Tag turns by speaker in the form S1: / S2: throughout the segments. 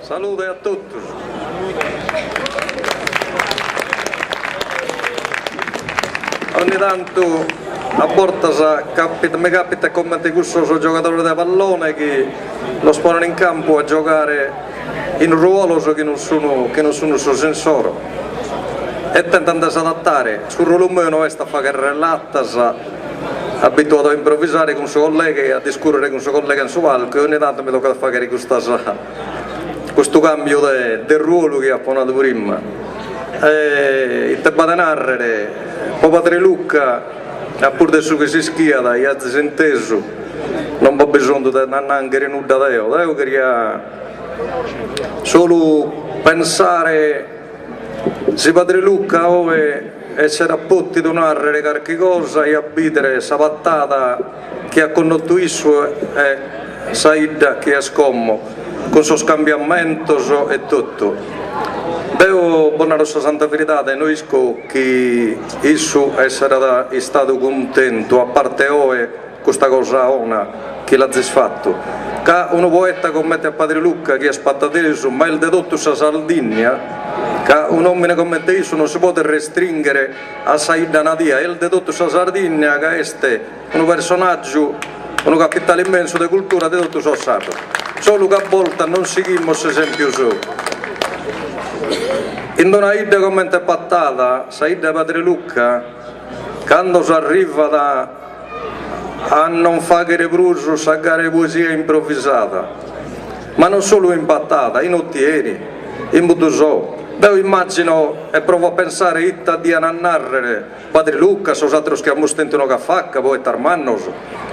S1: Salude a totus. Ogni tantu a bortas mi capitat comente cussos giogadores de pallone chi los ponen in campu a giogare in ruolos chi non sun chi non sun sos insoro e tentant de s'adattare, su ruolu meu no est a fagher relatas, abituadu a improvisare cun su collega e a discurrere cun su collega in su palcu e ogni tantu mi tocat a fagher custas custu cambiu de de ruolu chi apo nadu prima. E ite b'at de narrere, po Padre Luca, a prus de su chi s'ischiat e azis intesu, non b'at bisonzu de annanghere nudda deo, deo cheria solu pensare si Padre Luca oe esserat potidu narrere carchi cosa e a bidere sa Patada chi at connotu issu e sa 'idda chi est como, cun sos cambiamentos e totu. Deo bos naro sa santa veridade, no isco chi issu esserat istadu cuntentu, a parte oe custa cosa 'ona chi l'azis fatu, ca unu poeta comente a Padre Luca, chi est patadesu, ma est de totu sa Sardinnia, ca un'omine comente issu non si podet restringhere a sa 'idda nadia, est de totu sa Sardigna ca est unu personàgiu, unu capitale immensu de cultura de totu sos sardos, solu ca a bortas non sighimus s'esèmpiu sou. In una 'idda comente Patada, sa 'idda 'e Padre Luca, cando s'arrivat a non fàghere prus sa gara 'e poesia improvisada, ma non solu in Patada, in Otieri, in Buddusò, deo immàgino e provo a pensare ita dian a nàrrere Padre Luca, sos àteros chi amus tentu inoghe a faca, poetas mannos,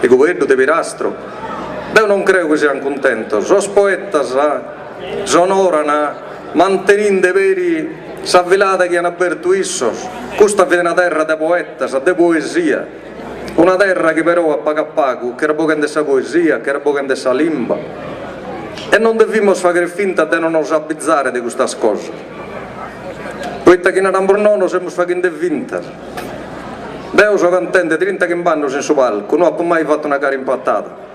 S1: de Cubeddu, de Pirastru. Deo non creo chi sian cuntentos. Sos poetas s'onoran manteninde peri sa filada chi an abertu issos. Custa fit una terra de poetas, de poesia. Una terra chi però a pagu a pagu ch'est boghende sa poesia, ch'est boghende sa limba. E non devimus fagher finta de non nos abizare de custas cosas. Poita chi naramus nono semus faghende fintas. Deo so cantende trintachimb'annos in su palcu, no apo mai fatu una gara in Patada.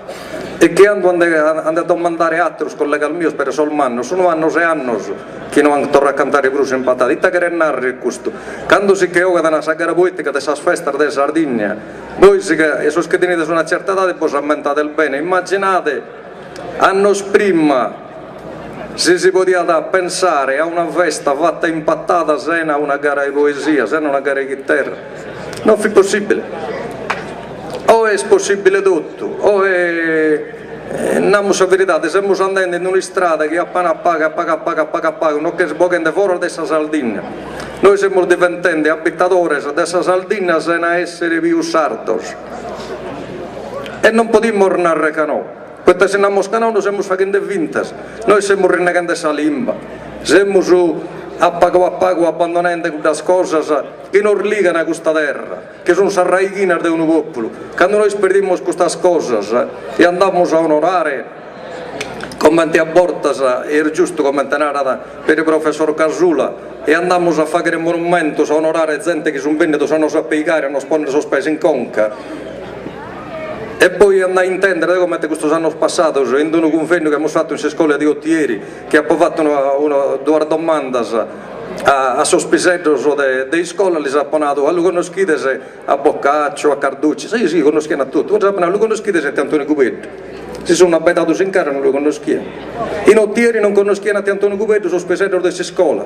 S1: E chi ando a nde domandare àteros collegas mios peri sos mannos, sun annos e annos chi no ant torradu a cantare prus in Patada. Ite cheret nàrrere custu? Cando si che 'ogat sa gara poètica de sas festas de Sardigna, bois sos chi tenides una certa edade bos ammentades bene, immaginade annos prima si si podiat pensare a una festa fata in Patada sena una gara 'e poesia, sena una gara 'e chiterra. Non fit possibile. Oe est possibile totu, oe namus sa veridade, semus andende in un'istrada chi a pagu a pagu, a pagu a pagu, a pagu a pagu nos ch'est boghende foras de sa Sardinna. Nois semus diventende abitadores de sa Sardinna sena essere pius sardos. E non podimus narrer ca no, poita si namus ca no nos semus faghende fintas, nois semus rinneghende sa limba, semus a pagu a pagu abbandonende cuddas cosas chi nos ligan a custa terra. chi sun sas raighinas de unu pòpulu. Cando nois perdimus custas cosas e andamus a onorare, comente a bortas est giustu comente narat peri professor Casula, e andamus a fàghere monumentos a onorare zente chi sun bènnidos a nos apeigare, a nos pònnere sos pes in conca, e poi andai a intèndere deo comente custos annos passados in unu cunvegnu chi amus fatu in s'iscola de Otieri, chi apo fatu una duas domandas a sos piseddos de iscola lis apo nadu, a lu connoschides a Boccaccio, a Carducci? Si si, connoschian a totu, lis apo nadu, lu connoschides a tiu Antoni Cubeddu? Si sun abbaidados in cara non lu connoschian. In Otieri non connoschian a tiu Antoni Cubeddu sos piseddos de s'iscola.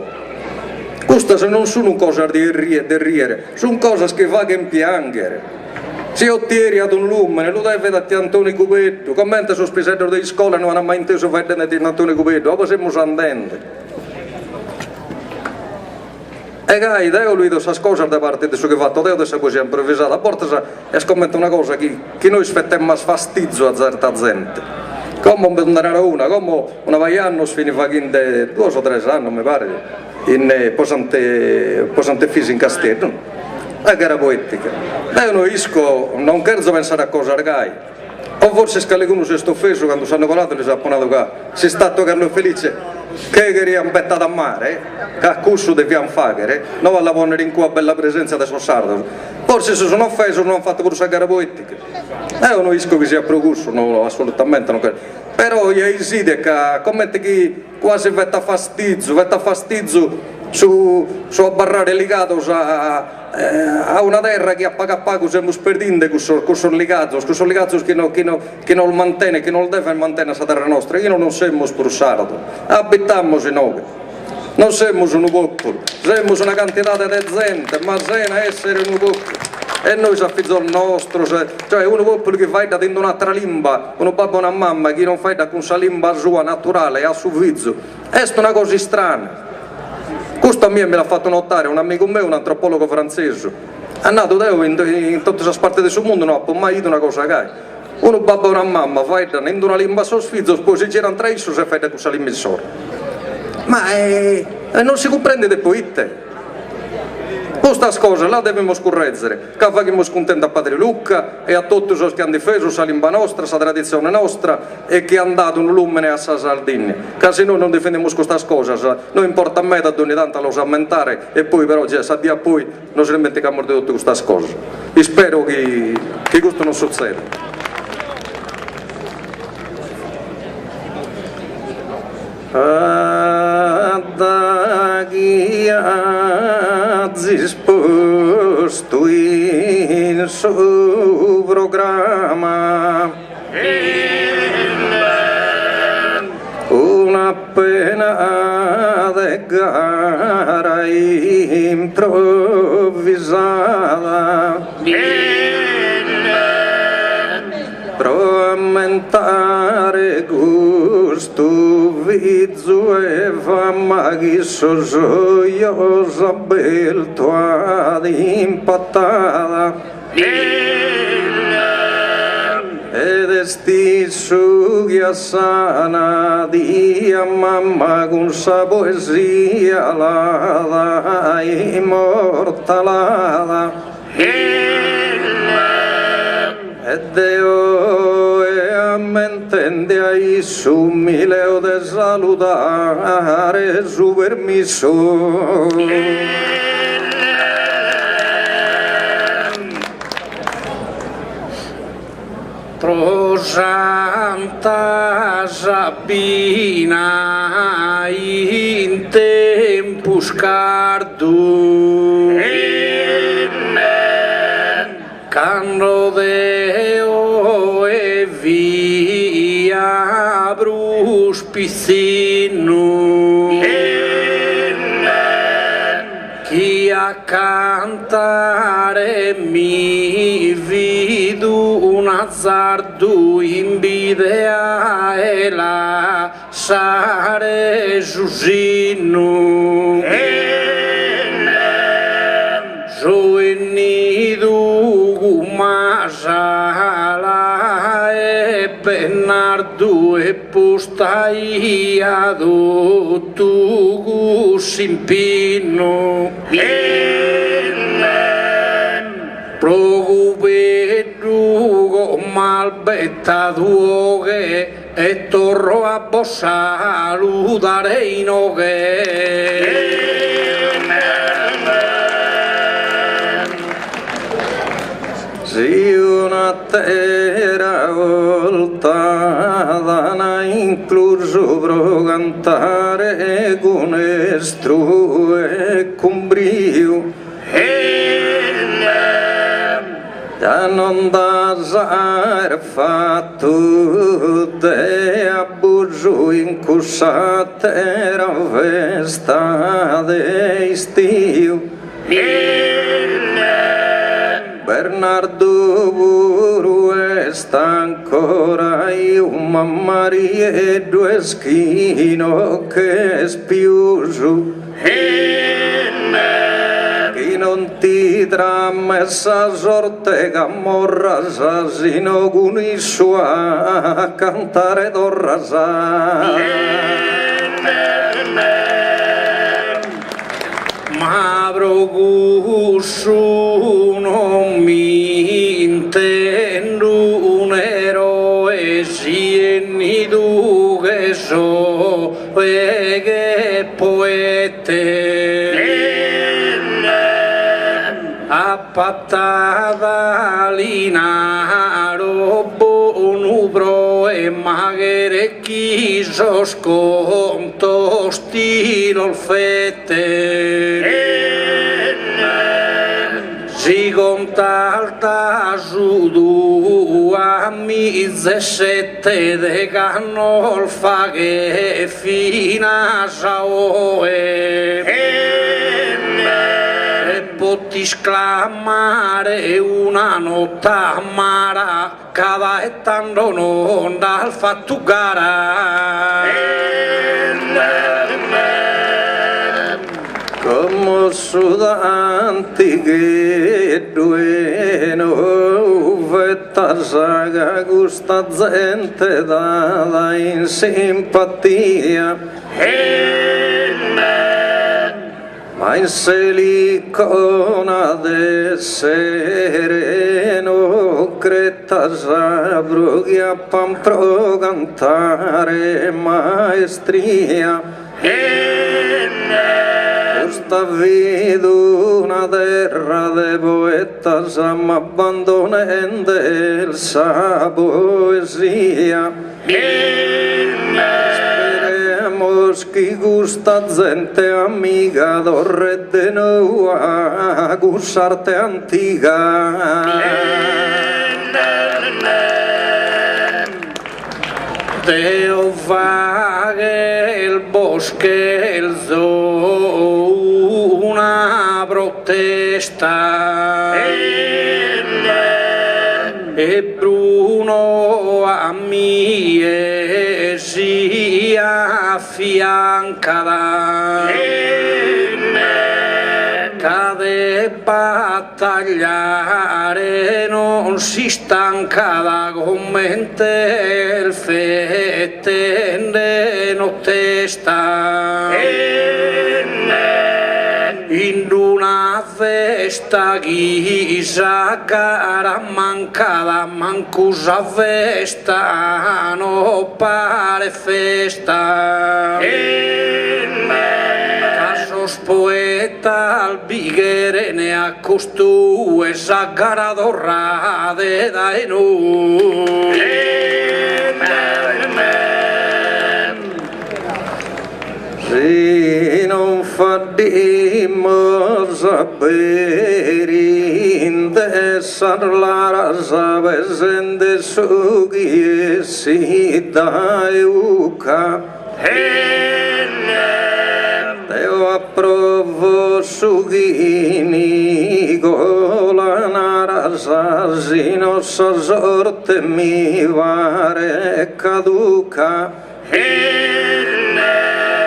S1: Custas non sun cosas de de riere, sun cosas chi faghen pianghere. Si Otieri at unu lumene lu devet a tiu Antoni Cubeddu, comente sos piseddos de iscola no an mai intesu faeddende de tiu Antoni Cubeddu, a ue semus andende? E gai deo lu 'ido sas cosas de parte de su chi fato deo de sa poesia improvisada, a bortas est comente una cosa chi chi nois fetemas fastizu a zerta zente. Como bos nde naro una, como una paja 'e annos fin faghende duos o tres annos mi paret in po Sant'e po Sant'Efisi in Casteddu, una gara poetica. Deo no isco, non cherzo pensare a cosas gai, O forsis calicunu s'est ofesu cando s'annu coladu lis apo nadu ca s'istatua 'e Carlo Felice che cherian betada a mare, ca cussu devian faghere, no a la ponnere in cue a bella presentzia de sos sardos. Forsis si sun ofesos no an fatu prus sa gara poetica. Eo no isco chi siat pro cussu, no, assolutamente no credo. Però ja s'idet ca comente chi quasi fetat fastizu, fetat fastizu su su abarrare ligados a a una terra chi a pagu a pagu semus perdinde cussos cussos ligazos, cussos ligazos chi no chi no chi nos mantenen, chi nos deven mantenner sa terra nostra, chi no non semus prus sardos, abitamus inoghe, non semus unu populu, semus una cantidade de zente, ma sena essere unu populu, e nois a fizos nostros, cioè unu populu chi faeddat in un'atera limba, unu babbu e una mamma chi non faeddat cun sa limba sua naturale a su fizu, est una cosa istrana. Custu a mie mi l'at fatu notare un'amigu meu, un'antropologo frantzesu. At nadu, deo in totu sas partes de su mundu no apo mai 'idu una cosa gai. Unu babbu e una mamma faeddan in una limba a sos fizos, poi si giran tra issos e faeddan cun sa limba insoro. Ma non si cumprendet poite. Custas cosas las devimus currèzere, ca faghimus cuntentu a Padre Luca e a totu sos chi an difesu sa limba nostra, sa traditzione nostra e chi an dadu unu lùmene a sa Sardigna. Ca si nois non difendimus custas cosas, no importat meda donni tantu a los ammentare e poi però già sa die a poi nos ismentigamus de totu custas cosas. Ispero chi chi custu non sutzedat. A da chi azis postu in su programma Una pena de gara improvisada Pro ammentare custu fizu 'e fama chi sos ojos abertu at in Patada. Ed est issu chi a sa nadia mamma cun sa poesia l'at immortalada. E deo oe ammentende a issu mi leo de saludare su permissu.
S2: Pro Santa Sabina in tempus cardu. Cando deo fia prus pitzinnu. Chi a cantare mi fit un'azardu in bidea 'e lassare su sinnu. So 'ennidu cun Masala e Bennardu e Post'aia totu cuss'impinnu. Pro Cubeddu como betadu 'oghe e torro a bos saludare inoghe.
S1: Si un'atera 'olta t'ana inclusu pro cantare cun estru e cun briu. Ja non nd'as aer fatu de abusu in cuss'atera festa de istiu. Bernardu puru est ancora 'iu ma Marieddu est chi no ch'est piusu. Chi non ti tramet sa sorte camorras si no cun issu a cantare torras.
S2: Ma pro cussu non mi intendo un'eroe si 'ennidu che so che poete. Patada li naro bonu proe ma cheret chi sos contos ti los fete. Si contat su duamiza e sete degh'annos faghet finas a oe. E po t'isclamare una nota amara ca dae tando no nd'as fatu gara.
S1: Como su tantigheddu 'e nou fetas ca custa zente t'at in simpatia. Ma in s'Elicona de serenu cretas pro chi apan pro cantare maestria. Custa fit una terra de poetas ma abbandonende est sa poesia. Isperemos chi custa zente amiga torret de nou a cuss'arte antiga.
S2: Deo fagher bos cherzo una protesta e Bruno a mie si afiancat ca de Battagliare non s'istancat comente est fetende notesta. In d'una festa chi sa gara mancat mancu sa festa no paret festa. Ca sos poetas bi cheren a custu 'e sa gara torrade dae nou.
S1: Si non faddimos aberinde sas laras pesende su chi essit dae 'ucca. Deo aprovo su chi Nigola naras si no sa sorte mi paret caduca.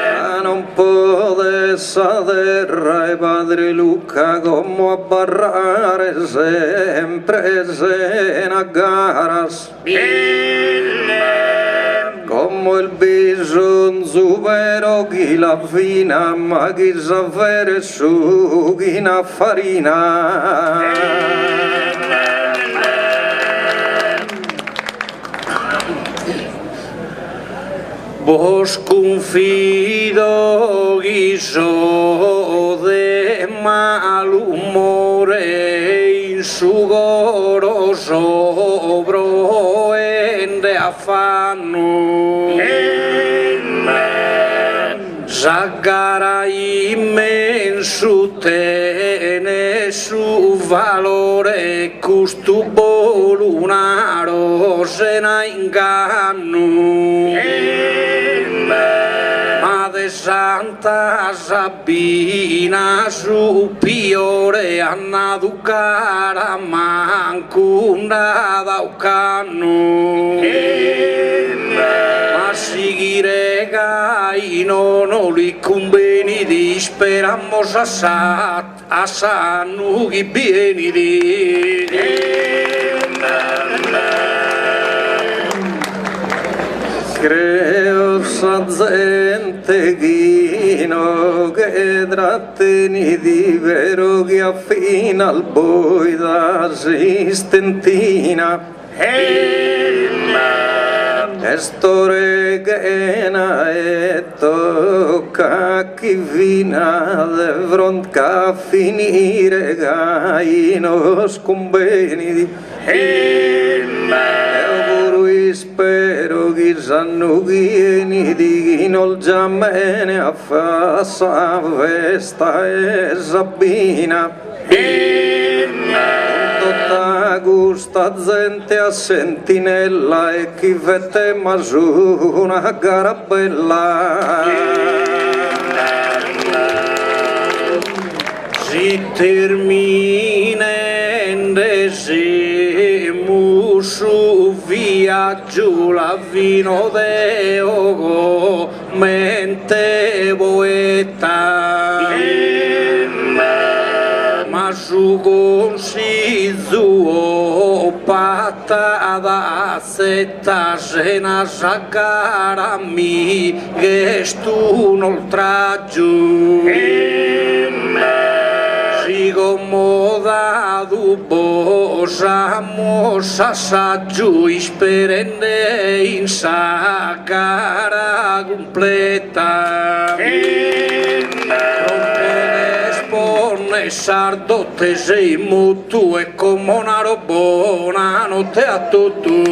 S1: Ca non podet sa terra 'e padre Luca como abarrare sempre sena garas. Como est bisonzu però chi la fina ma chi s'avveret su chi nat Farina.
S2: Bos cunfido chi so de malumore in su coro so proende afannu. Sa gara immensu tenet su valore custu bo lu naro sena ingannu. Ma de Santa Sabina su piore at nadu gara mancu nd'at ocannu. Ma sighire gai no no li cumbenit isperamos a sa A s'annu chi bienit.
S1: Creo sa zente chi inoghe tratenit pero chi a finas boida s'istentina. Est ora 'e chena e tocat chi fina de fronte a finire gai nos cumbenit. Eo puru ispero chi s'annu chi 'enit chi nos giamen a fai sa festa 'e Sabina. Cun tota custa zente a sentinella e chi fetemas una gara bella.
S2: Si terminende semus su viaggiu la fino deo comente poeta. Ma su consizu o Patada atzeta sena sa gara mi ch'est un'oltraggiu. Si como dadu bos amos s'assaggiu isperende in sa gara cumpleta. Pro poder ponner sas dotes in motu e como naro bona note a totu.